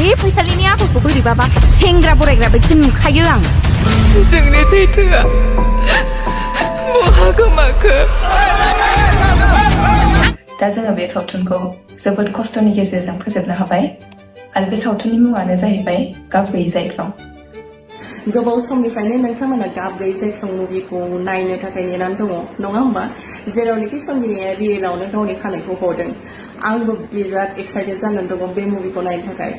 बे फैसालिनि आखलखौ बोरैबाबा सेंग्रा बोरायग्रा बायदि नुखायो आं। जोंनि सैथोआ बहा गोमाखो? दा जोङो बे सावथुनखौ जोबोद खस्थ'नि गेजेरजों फोजोबनो हाबाय आरो बे सावथुननि मुङानो जाहैबाय गाब गैयै जायख्लं। गोबाव समनिफ्रायनो नोंथांमोना गाब गैयै जायख्लं मुभिखौ नायनो थाखाय नेनानै दङ नङा होमबा? जेरावनोखि संगिनाया रियेलावनो गावनि खानायखौ हरदों। आंबो बिराद एक्साइटेड जानानै दङ बे मुभिखौ नायनो थाखाय।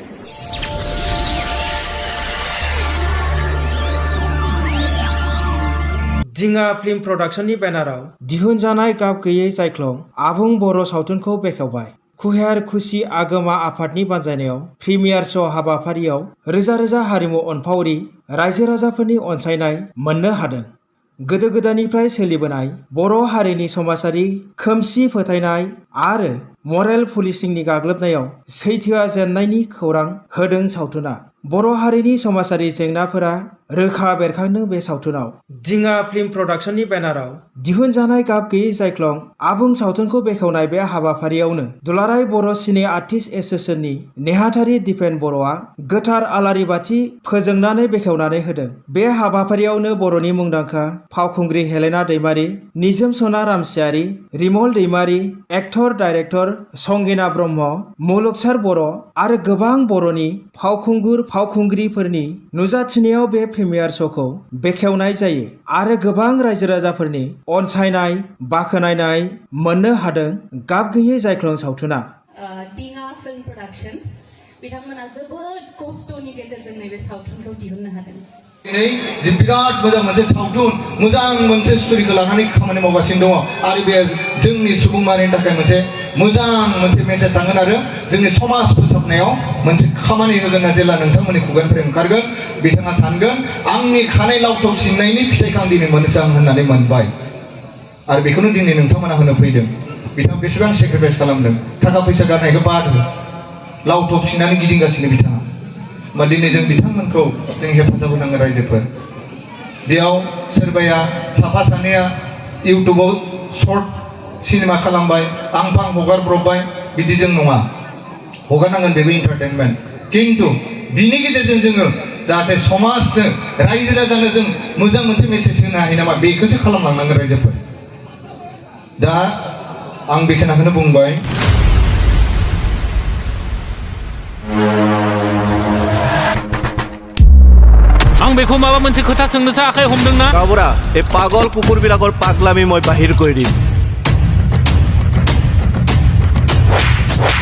दिङा फिल्म प्रडाक्शननि बेनाराव दिहुनजानाय गाब गैयै जायख्लं आबुं बर' सावथुनखौ बेखेवबाय। खुहेर खुसि आगोमा आफादनि बानजायनायाव प्रिमियार श' हाबाफारियाव रोजा रोजा हारिमु अनफावरि रायजो राजाफोरनि अनसायनाय मोननो हादों। गोदो गोदायनिफ्राय सोलिबोनाय बर' हारिनि समाजारि खोमसि फोथायनाय आरो मरेल पुलिसिंनि गाग्लोबनायाव सैथोआ जेननायनि खौरां होदों सावथुना। बर' हारिनि समाजारि जेंनाफोरा रोखा बेरखांदों बे सावथुनाव। दिङा फिल्म प्रडाक्शननि बेनाराव दिहुनजानाय गाब गैयै जायख्लं आबुं सावथुनखौ बेखेवनाय बे हाबाफारियावनो दुलाराय बर' सिने आर्टिस्ट एस'सिएशननि नेहाथारि दिपेन बर'आ गोथार आलारि बाथि फोजोंनानै बेखेवनानै होदों। बे हाबाफारियावनो बर'नि मुंदांखा फावखुंग्रि हेलेना दैमारि, निजोम सना रामसियारि, रिमल दैमारि, एक्टर डाइरेक्टर संगीना ब्रह्म, मुलुगसार बर' आरो गोबां बर'नि फावखुंग्रिफोरनि नुजाथिनायाव बे प्रिमियार श'खौ बेखेवनाय जायो आरो गोबां रायजो राजाफोरनि अनसायनाय बाखनायनाय मोननो हादों गाब गैयै जायख्लं सावथुना। दिङा फिल्म प्रडाक्शन बिथांमोना जोबोद खस्थ'नि गेजेरजों नैबे सावथुनखौ दिहुननो हादों। दिनै बिराद मोजां मोनसे सावथुन मोजां मोनसे स्ट'रिखौ लानानै खामानि मावगासिनो दङ आरो बे जोंनि सुबुं माहारिनि थाखाय मोनसे मोजां मोनसे मेसेज थांगोन आरो जोंनि समाज फोसाबनायाव मोनसे खामानि होगोन होनना जेब्ला नोंथांमोननि खुगानिफ्राय ओंखारगोन बिथाङा सानगोन आंनि खानाय लावथब सिननायनि फिथाइखौ आं दिनै मोननोसै आं होननानै मोनबाय आरो बेखौनो दिनै नोंथांमोना होनो फैदों। बिथाङा बेसेबां सेक्रिफाइस खालामदों, थाखा फैसा गारनायखौ बादो, लावथब सिननानै गिदिंगासिनो बिथाङा। बा दिनै जों बिथांमोनखौ जों हेफाजाब होनांगोन रायजोफोर। बेयाव सोरबाया साफा सानैया इउटुबाव सर्ट सिनेमा खालामबाय, आं फां हगारब्रबबाय, बिदिजों नङा। हगारनांगोन बेबो इन्टारटेनमेन्ट। खिन्थु बिनि गेजेरजों जोङो जाहाथे समाजनो रायजो राजानो जों मोजां मोनसे मेसेज होनो हायो नामा बेखौसो खालामलांनांगोन रायजोफोर। दा आं बेखिनिखौनो बुंबाय। आं बेखौ माबा मोनसे खोथा सोंनोसो आखाइ हमदोंना? गाबरा ए पागल कुकुर বিলাকৰ পাগলামি মই বাহিৰ কৰি দিম।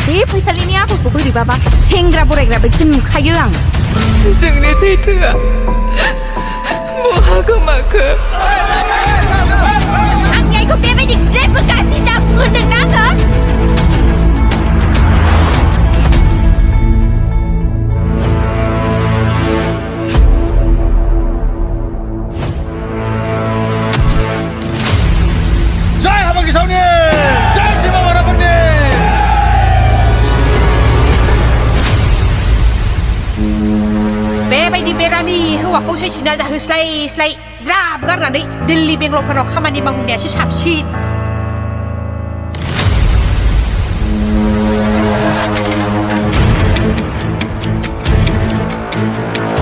बे फैसालिनि आखलखौ बोरैबाबा सेंग्रा बोरायग्रा बायदि नुखायो आं। जोंनि सैथोआ बहा गोमाखो? आंनि आइखौ बेबायदि जेबो गाज्रि दा बुंहोदोंना आङो? बेबायदि बेरामि हौवाखौ सैसिना जाहोस्लाय ज्राब गारनानै दिल्ली बेंगलरफोराव खामानि मावहैनायासो साबसिन।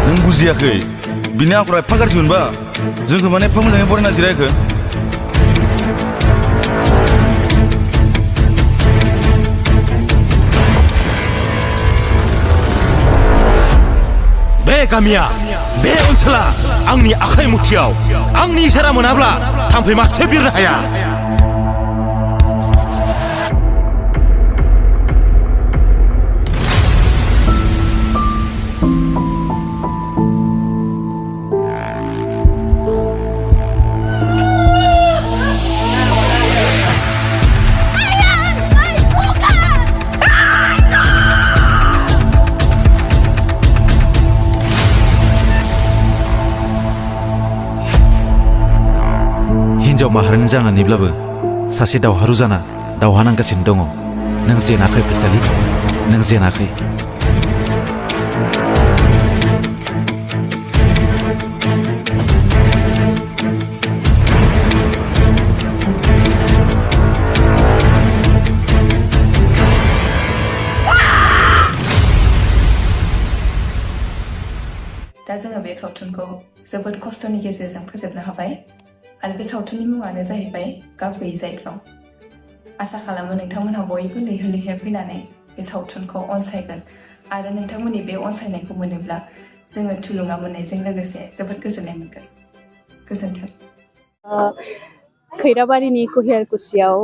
नों बुजियाखै बिनि आखरा एफा गाज्रि मोनबा जोंखौ माने एफा मोजाङै बरायना जिरायखो? बे गामिया बे ओनसोला आंनि आखाइ मुथियाव। आंनि इसारा मोनाब्ला थाम्फै मासे बिरनो हाया। हिन्जाव माहारिनि जानानैब्लाबो सासे दावहारु जाना दावहा नांगासिनो दङ। नों जेनाखै फैसालि, नों जेनाखै। दा जोङो बे सावथुनखौ जोबोद खस्थ'नि गेजेरजों फोजोबनो हाबाय आरो बे सावथुननि मुङानो जाहैबाय गाब गैयै जायख्लं। आसा खालामो नोंथांमोनहा बयबो लैहोर लैहोर फैनानै बे सावथुनखौ अनसायगोन आरो नोंथांमोननि बे अनसायनायखौ मोनोब्ला जोङो थुलुंगा मोननायजों लोगोसे जोबोद गोजोननाय मोनगोन। गोजोन्थों। खैराबारिनि कुहियारकुसियाव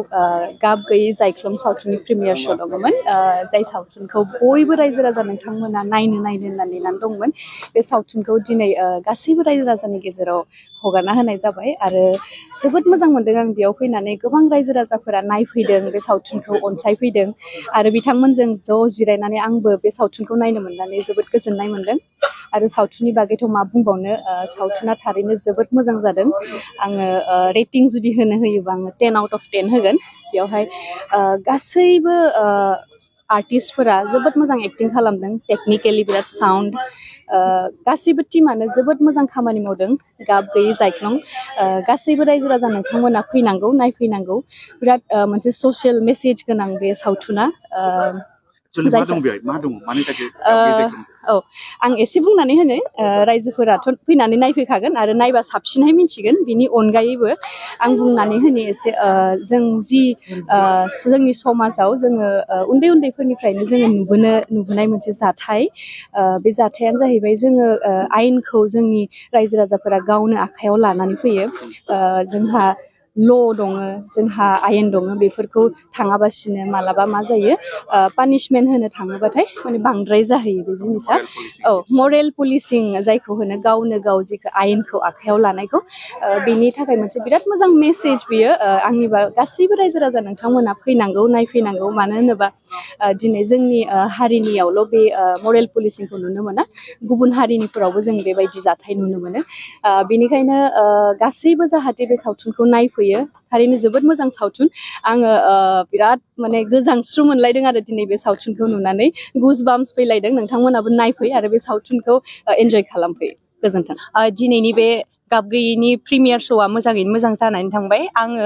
गाब गैयै जायख्लं सावथुननि प्रिमियार श' दङमोन जाय सावथुनखौ बयबो रायजो राजा नोंथांमोना नायनो होननानै नेनानै दंमोन। बे सावथुनखौ दिनै गासैबो रायजो राजानि गेजेराव हगारना होनाय जाबाय आरो जोबोद मोजां मोनदों आं बेयाव फैनानै। गोबां रायजो राजाफोरा नायफैदों, बे सावथुनखौ अनसायफैदों आरो बिथांमोनजों ज' जिरायनानै आंबो बे सावथुनखौ नायनो मोननानै जोबोद गोजोननाय मोनदों आरो सावथुननि बागैथ' मा बुंबावनो, सावथुना थारैनो जोबोद मोजां जादों। आङो रेटिं जुदि होयोबा आङो 10 आउट अफ 10 होगोन। बेवहाय गासैबो आर्टिस्टफोरा जोबोद मोजां एक्टिं खालामदों, टेकनिकेलि बिराद साउन्ड, गासैबो टीमानो जोबोद मोजां खामानि मावदों। गाब गैयै जायख्लं गासैबो रायजो राजा नोंथांमोना फैनांगौ, नायफैनांगौ। बिराद मोनसे ससियेल मेसेज गोनां बे सावथुना। औ, आं एसे बुंनानै होनो, रायजोफोराथ' फैनानै नायफैखागोन आरो नायबा साबसिनहाय मिथिगोन। बिनि अनगायैबो आं बुंनानै होनि एसे, जों जि जोंनि समाजाव जोङो उन्दै उन्दैफोरनिफ्रायनो जोङो नुबोनाय मोनसे जाथाय, बे जाथायानो जाहैबाय जोङो आयेनखौ जोंनि रायजो राजाफोरा गावनो आखायाव लानानै फैयो। जोंहा ल' दङ, जोंहा आयेन दङ, बेफोरखौ थाङाबासिनो मालाबा मा जायो, पानिशमेन्ट होनो थाङोबाथाय माने बांद्राय जाहैयो बे जिनिसा। औ, मरेल पुलिसिं जायखौ होनो, गावनो गाव जिखौ आयेनखौ आखायाव लानायखौ, बेनि थाखाय मोनसे बिराद मोजां मेसेज बियो। आंनिबा गासैबो रायजो राजा नोंथांमोना फैनांगौ, नायफैनांगौ। मानो होनोबा दिनै जोंनि हारिनियावल' बे मरेल पुलिसिंखौ नुनो मोना, गुबुन हारिनिफोरावबो जों बेबायदि जाथाय नुनो मोनो। बेनिखायनो गासैबो जाहाथे बे सावथुनखौ नायफैयो। थारैनो जोबोद मोजां सावथुन। आङो बिराद माने गोजांस्रु मोनलायदों आरो दिनै बे सावथुनखौ नुनानै, गुजबाम्स फैलायदों। नोंथांमोनाबो नायफै आरो बे सावथुनखौ एन्जय खालामफै। गोजोन्थों। दिनैनि बे गाब गैयैनि प्रिमियार श'आ मोजाङैनो मोजां जानानै थांबाय। आङो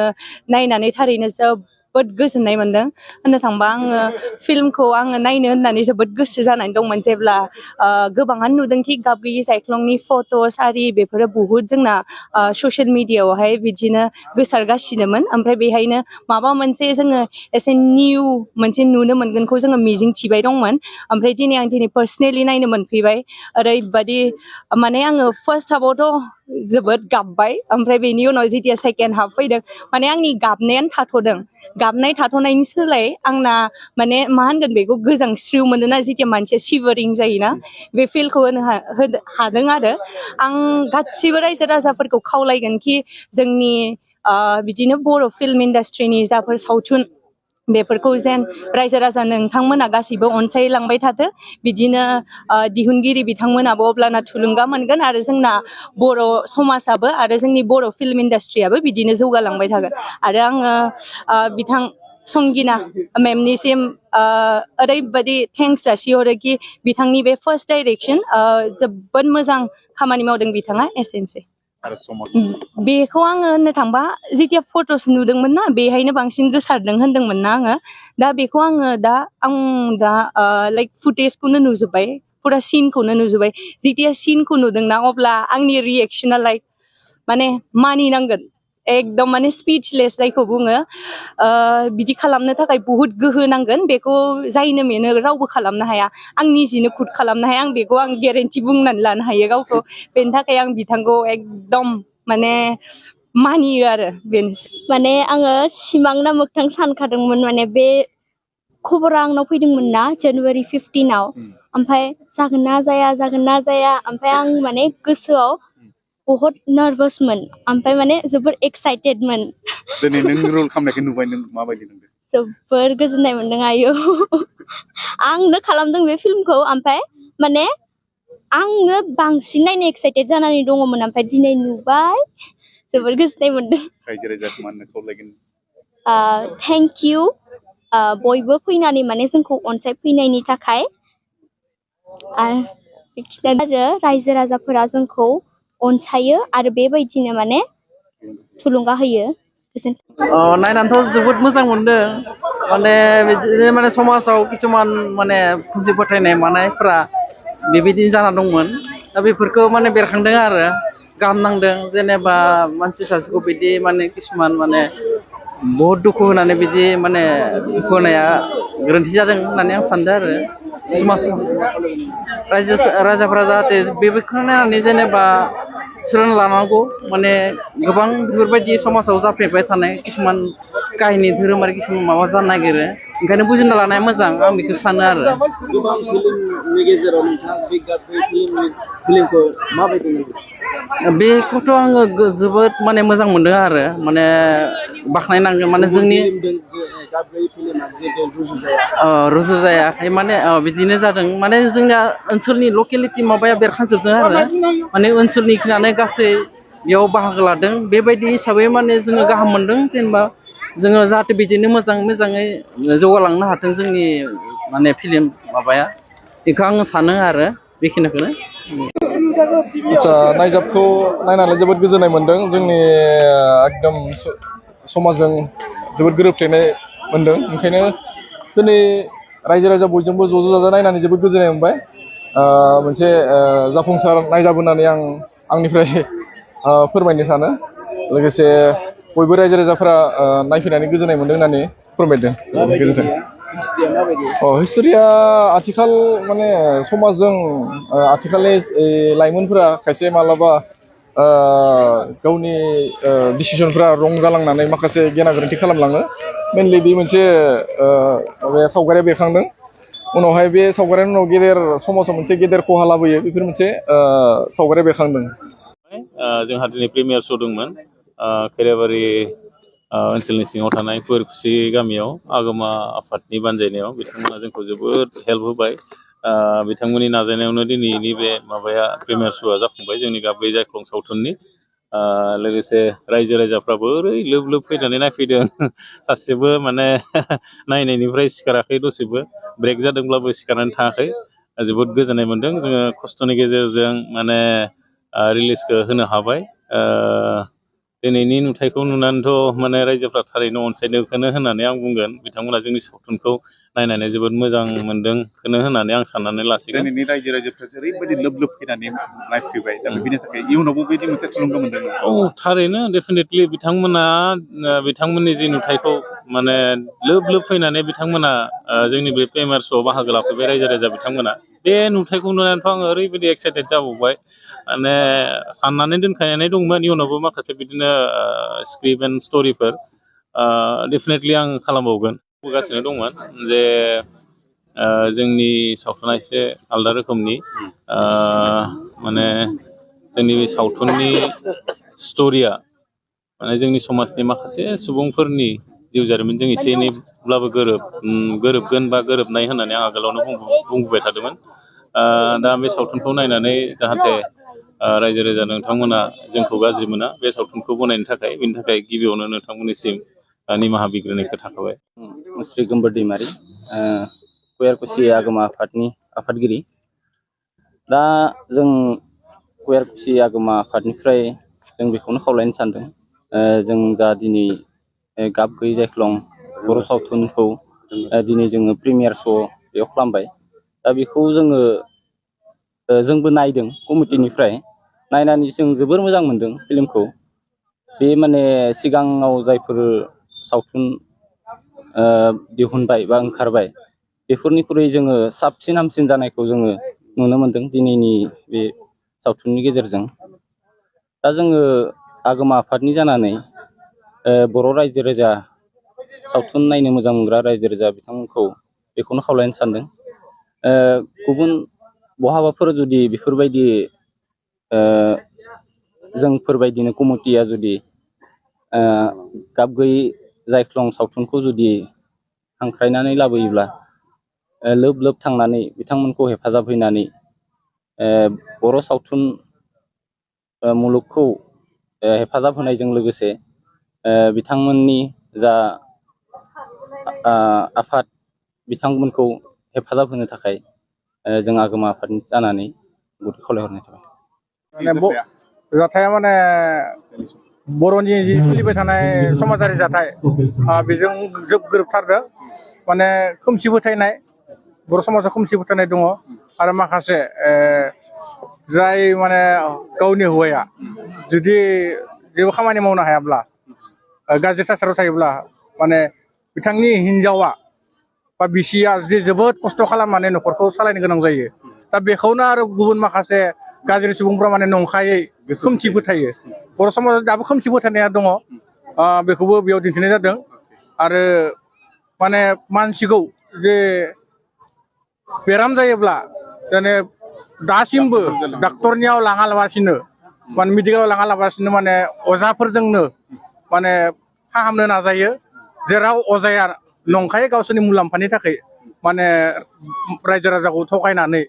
नायनानै थारैनो जोबोद गोजोननाय मोनदों। होननो थांबा आङो फिल्मखौ नायनो होननानै जोबोद गोसो जानानै दंमोन जेब्ला गोबाङानो नुदोंखि गाब गैयै जायख्लंनि फट'स आरि बेफोरो बुहुत जोंना ससियेल मिडियाआवहाय बिदिनो गोसारगासिनोमोन। ओमफ्राय बेहायनो माबा मोनसे जोङो एसे निउ मोनसे नुनो मोनगोनखौ जोङो मिजिं थिबाय दंमोन। ओमफ्राय आं दिनै पार्सनेलि नायनो मोनफैबाय। ओरैबादि माने आङो फार्स्ट हाफावथ' जोबोद गाबबाय, ओमफ्राय बेनि उनाव जेथिया सेकेन्ड हाफ फैदों, माने आंनि गाबनायानो थाथ'दों। गाबनाय थाथ'नायनि सोलाय आंना माने मा होनगोन बेखौ, गोजांस्रिउ मोनोना जेथिया मानसिया सिभारिं जायोना, बे फिलखौ होनो हादों आरो। आं गासिबो रायजो राजाफोरखौ खावलायगोन कि जोंनि बिदिनो बर' फिल्म इन्डास्ट्रिनि जाफोर सावथुन, बेफोरखौ जेन रायजो राजा नोंथांमोना गासैबो अनसायलांबाय थाथो। बिदिनो दिहुनगिरि बिथांमोनाबो अब्लाना थुलुंगा मोनगोन आरो जोंना बर' समाजाबो आरो जोंनि बर' फिल्म इन्डास्ट्रियाबो बिदिनो जौगालांबाय थागोन। आरो आङो बिथां संगिना मेमनिसिम ओरैबायदि थेंक्स जासिहरो कि बिथांनि बे फार्स्ट डाइरेक्सन जोबोद मोजां खामानि मावदों बिथाङा। एसेनोसै। बेखौ आङो होननो थांबा जेथिया फट'स नुदोंमोन ना, बेहायनो बांसिन गोसारदों होनदोंमोन ना आङो। दा बेखौ आं दा लाइक फुटेजखौनो नुजोब्बाय, फुरा सिनखौनो नुजोब्बाय। जेथिया सिनखौ नुदोंना, अब्ला आंनि रिएक्सना लाइक माने मानिनांगोन, एकदम माने स्पिचलेस जायखौ बुङो। बिदि खालामनो थाखाय बुहुत गोहो नांगोन। बेखौ जायनो मेनो रावबो खालामनो हाया। आं निजिनो खुद खालामनो हाया। आं बेखौ गेरेन्टि बुंनानै लानो हायो गावखौ। बेनि थाखाय आं बिथांखौ एकदम माने मानियो आरो बेनोसै। माने आङो सिमां ना मोगथां सानखादोंमोन। माने बे खबरा आंनाव फैदोंमोन ना जानुवारि 15आव। ओमफ्राय जागोन ना जाया। ओमफ्राय आं माने गोसोआव बहुत नार्भासमोन, ओमफ्राय माने जोबोर एक्साइटेडमोन। दिनै नों रल खालामनायखौ नुबाय, नों माबायदि मोनदों? जोबोर गोजोननाय मोनदों आयौ। आंनो खालामदों बे फिल्मखौ। ओमफ्राय माने आंनो बांसिन नायनो एक्साइटेड जानानै दङमोन। ओमफ्राय दिनै नुबाय, जोबोर गोजोननाय मोनदों। रायजो राजाखौ मानो खावलायगोन? थेंक इउ बयबो फैनानै माने जोंखौ अनसायफैनायनि थाखाय। आरो रायजो राजाफोरा जोंखौ अनसायो आरो बेबायदिनो माने थुलुंगा होयो। नायनानैथ' जोबोद मोजां मोनदों। माने बिदिनो माने समाजाव किसुमान माने खोमसि फोथायनाय मानायफ्रा बेबायदिनो जाना दंमोन। दा बेफोरखौ माने बेरखांदों आरो गाहाम नांदों जेनेबा मानसि सासेखौ बिदि माने किसुमान माने बहुत दुखु होनानै बिदि माने दुखु होनाया गोरोन्थि जादों होननानै आं सानदों आरो समाजाव राजाफोरा जाहाथे बेखौ नायनानै जेनेबा सोलोंना लानांगौ माने गोबां बेफोरबायदि समाजाव जाफ्लेबाय थानाय किसुमान काहिनि धोरोमारि किसुमान माबा जानो नागिरो ओंखायनो बुजिना लानाया मोजां आं बेखौ सानो आरो गोबां फिल्मनि गेजेराव नोंथाङा बे गाब गैयै फिल्मखौ माबायदि नुदों? बेखौथ' आङो जोबोद माने मोजां मोनदों आरो माने बाख्नायनांगोन माने जोंनि गाब गैयै फिल्मा जिहेथु रुजु जायाखै माने बिदिनो जादों माने जोंनिया ओनसोलनि लकेलिटि माबाया बेरखांजोबदों आरो माने ओनसोलनिखौनो गासै बेयाव बाहागो लादों बेबायदि हिसाबै माने जोङो गाहाम मोनदों जेनेबा जोङो जाहाथे बिदिनो मोजाङै जौगालांनो हाथों जोंनि माने फिल्म माबाया बेखौ आङो सानो आरो बेखिनिखौनो आदसा नायजाबखौ नायनानै जोबोद गोजोननाय मोन्दों जोंनि एकदम समाजजों जोबोद गोरोबफ्लेनाय मोन्दों ओंखायनो दिनै रायजो राजा बयजोंबो ज' जाजा नायनानै जोबोद गोजोननाय मोनबाय मोनसे जाफुंसार नायजाब होननानै आं आंनिफ्राय फोरमायनो सानो लोगोसे बयबो रायजो राजाफोरा नायफैनानै गोजोननाय मोन्दों होननानै फोरमायदों गोजोन्थों हिस्ट'रिया आथिखाल माने समाजजों आथिखालनि लाइमोनफोरा खायसे मालाबा गावनि डिसिसनफ्रा रं जालांनानै माखासे गेना गोरोन्थि खालामलाङो मेनलि बे मोनसे माबाया सावगारिया बेरखांदों उनावहाय बे सावगारिनि उनाव गेदेर समाजाव मोनसे गेदेर खहा लाबोयो बेफोर मोनसे सावगारिया बेरखांदों जोंहा दिनै प्रिमियार श' दंमोन खैराबारि ओनसोलनि सिङाव थानाय खुसि गामियाव आगोमा आफादनि बानजायनायाव बिथांमोना जोंखौ जोबोद हेल्प होबाय बिथांमोननि नाजानायावनो दिनैनि बे माबाया प्रिमियार श'आ जाफुंबाय जोंनि गाब गैयै जायख्लं सावथुननि लोगोसे रायजो राजाफ्राबो ओरै लोब लोब फैनानै नायफैदों सासेबो माने नायनायनिफ्राय सिखाराखै दसेबो ब्रेक जादोंब्लाबो सिखारनानै थाङाखै जोबोद गोजोननाय मोन्दों जोङो खस्थ'नि गेजेरजों माने रिलिजखौ होनो हाबाय दिनैनि नुथायखौ नुनानैथ' माने रायजोफ्रा थारैनो अनसायदोंखौनो होननानै आं बुंगोन बिथांमोना जोंनि सावथुनखौ नायनानै जोबोद मोजां मोनदोंखौनो होननानै आं साननानै लासिगोन दिनैनि रायजो राजाफ्रा ओरैबायदि लोब लोब फैनानै नायफैबाय दा बेनि थाखाय इयुनावबो बिदि मोनसे थुलुंगा मोनदों थारैनो डेफिनेटलि बिथांमोननि जि नुथायखौ माने लोब लोब फैनानै बिथांमोना जोंनि बे प्रिमियार श'आव बाहागो लाफैबाय रायजो राजा बिथांमोना बे नुथायखौ नुनानैथ' आङो ओरैबायदि एक्साइटेड जाबावबाय माने साननानै दोनखानानै दंमोन इयुनावबो माखासे बिदिनो स्क्रिप्ट एन्ड स्ट'रिफोर डेफिनेटलि आं खालामबावगोन बुंगासिनो दंमोन जे जोंनि सावथुना एसे आलदा रोखोमनि माने जोंनि बे सावथुननि स्ट'रिया माने जोंनि समाजनि माखासे सुबुंफोरनि जिउ जारिमिनजों एसे एनैब्लाबो गोरोबगोन बा गोरोबनाय होननानै आं आगोलावनो बुंबोबाय थादोंमोन दा बे सावथुनखौ नायनानै जाहाथे रायजो राजा नोंथांमोना जोंखौ गाज्रि मोना बे सावथुनखौ बनायनो थाखाय बेनि थाखाय गिबियावनो नोंथांमोननिसिम निमाहा बिग्रोनायखौ थाखाबाय मुस्रि गोमबोर दैमारि कुयारकुसि आगोमा आफादनि आफादगिरि दा जों कुयारकुसि आगोमा आफादनिफ्राय जों बेखौनो खावलायनो सानदों जों जा दिनै गाब गैयै जायख्लं बर' सावथुनखौ दिनै जोङो प्रिमियार श' बेयाव खालामबाय दा बेखौ जोंबो नायदों कमिटिनिफ्राय नायनानै जों जोबोर मोजां मोनदों फिल्मखौ बे माने सिगाङाव जायफोर सावथुन दिहुनबाय बा ओंखारबाय बेफोरनिख्रुइ जोङो साबसिन हामसिन जानायखौ जोङो नुनो मोनदों दिनैनि बे सावथुननि गेजेरजों दा जोङो आगोमा आफादनि जानानै बर' रायजो राजा सावथुन नायनो मोजां मोनग्रा रायजो राजा बिथांमोनखौ बेखौनो खावलायनो सानदों गुबुन बहाबाफोर जुदि बेफोरबायदि जोंफोरबायदिनो कमिटिया जुदि गाब गैयै जायख्लं सावथुनखौ जुदि हांख्रायनानै लाबोयोब्ला लोब लोब थांनानै बिथांमोनखौ हेफाजाब हैनानै बर' सावथुन मुलुगखौ हेफाजाब होनायजों लोगोसे बिथांमोननि जा आफाद बिथांमोनखौ हेफाजाब होनो थाखाय जों आगोमा आफादनि जानानै गुरै खावलायहरनाय थाबाय जाथाया माने बर'नि जि सोलिबाय थानाय समाजारि जाथाय बेजों गोरोबथारदों माने खोमसि फोथायनाय बर' समाजाव खोमसि फोथायनाय दङ आरो माखासे जाय माने गावनि हौवाया जुदि जेबो खामानि मावनो हायाब्ला गाज्रि थासारियाव थायोब्ला माने बिथांनि हिनजावा बा बिसिया जुदि जोबोद खस्थ' खालामनानै न'खरखौ सालायनो गोनां जायो दा बेखौनो आरो गुबुन माखासे गाज्रि सुबुंफ्रा माने नंखायै खोमसि फोथायो बर' समाजाव दाबो खोमसि फोथायनाया दङ बेखौबो बेयाव दिन्थिनाय जादों आरो माने मानसिखौ जे बेराम जायोब्ला माने दासिमबो डाक्टरनियाव लाङालाबासिनो माने मेडिकेलाव लाङालाबासिनो माने अजाफोरजोंनो माने फाहामनो नाजायो जेराव अजाया नंखायै गावसोरनि मुलाम्फानि थाखाय माने रायजो राजाखौ थगायनानै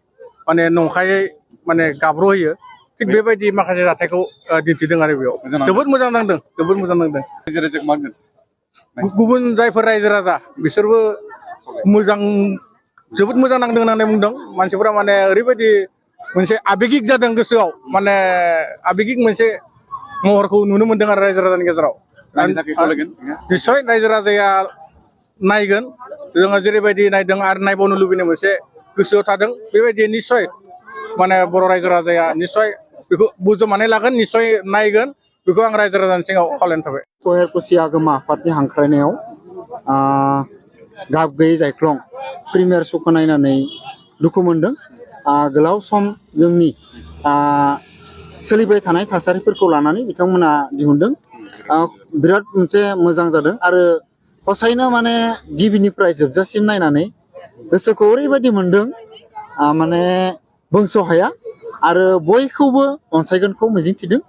माने नंखायै माने गाब्र'होयो थिग बेबायदि माखासे जाथायखौ दिन्थिदों आरो बेयाव जोबोद मोजां नांदों जोबोद मोजां नांदों गुबुन जायफोर रायजो राजा बिसोरबो मोजां जोबोद मोजां नांदों होननानै बुंदों मानसिफोरा माने ओरैबायदि मोनसे आबेगिक जादों गोसोआव माने आबेगिक मोनसे महरखौ नुनो मोनदों आरो रायजो राजानि गेजेराव निस्सय रायजो राजाया नायगोन जोङो जेरैबायदि नायदों आरो नायबावनो लुबैनाय मोनसे गोसोआव थादों बेबायदि निस्सय माने बर' रायजो राजाया निस्सय बेखौ बुजबनानै लागोन निस्सय नायगोन बेखौ आं रायजो राजानि सिगाङाव खावलायनाय थाबाय कहेर कुसि आगोमा आफादनि हांख्रायनायाव गाब गैयै जायख्लं प्रिमियार श'खौ नायनानै दुखु मोनदों गोलाव सम जोंनि सोलिबाय थानाय थासारिफोरखौ लानानै बिथांमोना दिहुनदों बिराद मोनसे मोजां जादों आरो हसायैनो माने गिबिनिफ्राय जोबजासिम नायनानै गोसोखौ ओरैबायदि मोनदों माने बुंस' हाया आरो बयखौबो अनसायगोनखौ मिजिंथिदों